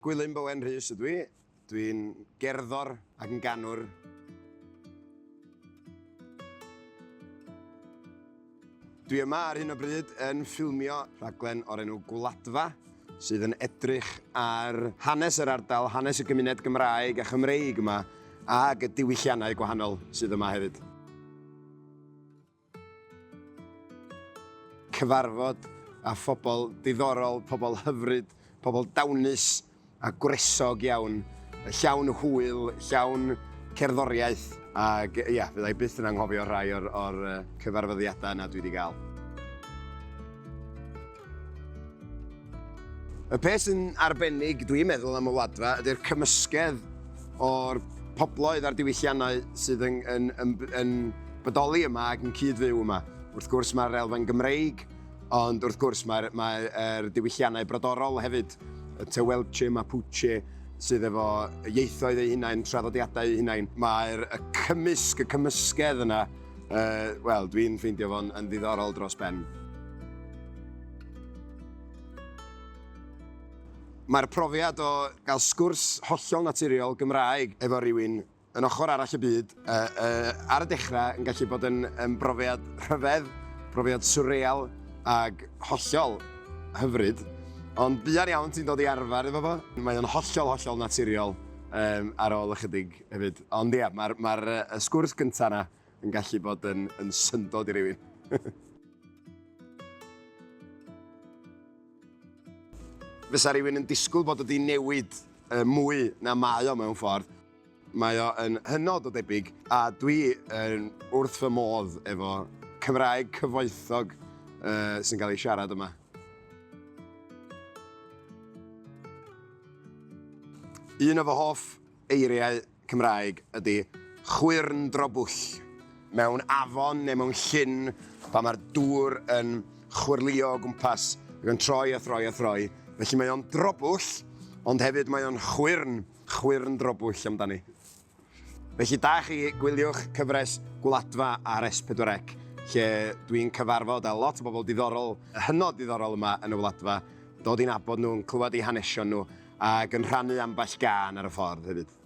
Gwilym Bowen Rhys ydw i. Dwi'n gerddor ac yn ganwr. Dwi yma ar hyn o bryd yn ffilmio rhaglen o'r enw Gwladfa, sydd yn edrych ar hanes yr ardal, hanes y gymuned Gymraeg a Chymreig yma, ac y diwylliannau gwahanol sydd yma hefyd. Cyfarfod â phobl diddorol, pobl hyfryd, pobl dawnus a gwresog iawn, llawn hwyl, llawn cerddoriaeth, ac ia, fydda i byth yn anghofio rhai o'r, or cyfarfyddiadau yna dwi wedi gael. Y peth sy'n arbennig, dwi'n meddwl, am y Wladfa ydy'r cymysgedd o'r pobloedd a'r diwylliannau sydd yn, yn, yn, yn bodoli yma ac yn cyd-fyw yma. Wrth gwrs mae'r elfen Gymreig, ond wrth gwrs mae'r mae er diwylliannau brodorol hefyd, y Tehuelche, Mapuche, sydd efo ieithoedd eu hunain, traddodiadau eu hunain. Mae'r y cymysg, y cymysgedd yna, uh, wel, dwi'n ffeindio fo'n yn ddiddorol dros ben. Mae'r profiad o gael sgwrs hollol naturiol Gymraeg efo rhywun yn ochr arall y byd uh, uh, ar y dechrau yn gallu bod yn, yn brofiad rhyfedd, brofiad surreal ag hollol hyfryd. Ond buan iawn ti'n dod i arfer efo fo. Mae o'n hollol, hollol naturiol um, ar ôl ychydig hefyd. Ond ia, mae'r ma y sgwrs gyntaf yna yn gallu bod yn, yn syndod i rywun. Fysa rhywun yn disgwyl bod o 'di newid mwy na mae o mewn ffordd. Mae o yn hynod o debyg a dwi yn wrth fy modd efo Cymraeg cyfoethog sy'n cael ei siarad yma. Un o fy hoff eiriau Cymraeg ydy chwyrndrobwll. Mewn afon neu mewn llyn pan mae'r dŵr yn chwyrlïo o gwmpas ac yn troi a throi a throi. Felly mae o'n drobwll, ond hefyd mae o'n chwyrn, chwyrndrobwll amdani. Felly da chi, gwyliwch cyfres Gwladfa ar S4C, lle dwi'n cyfarfod â lot o bobl diddorol, hynod ddiddorol yma yn y Wladfa, dod i nabod nhw, yn clywed eu hanesion nhw, ac yn rhannu ambell gân ar y ffordd hefyd.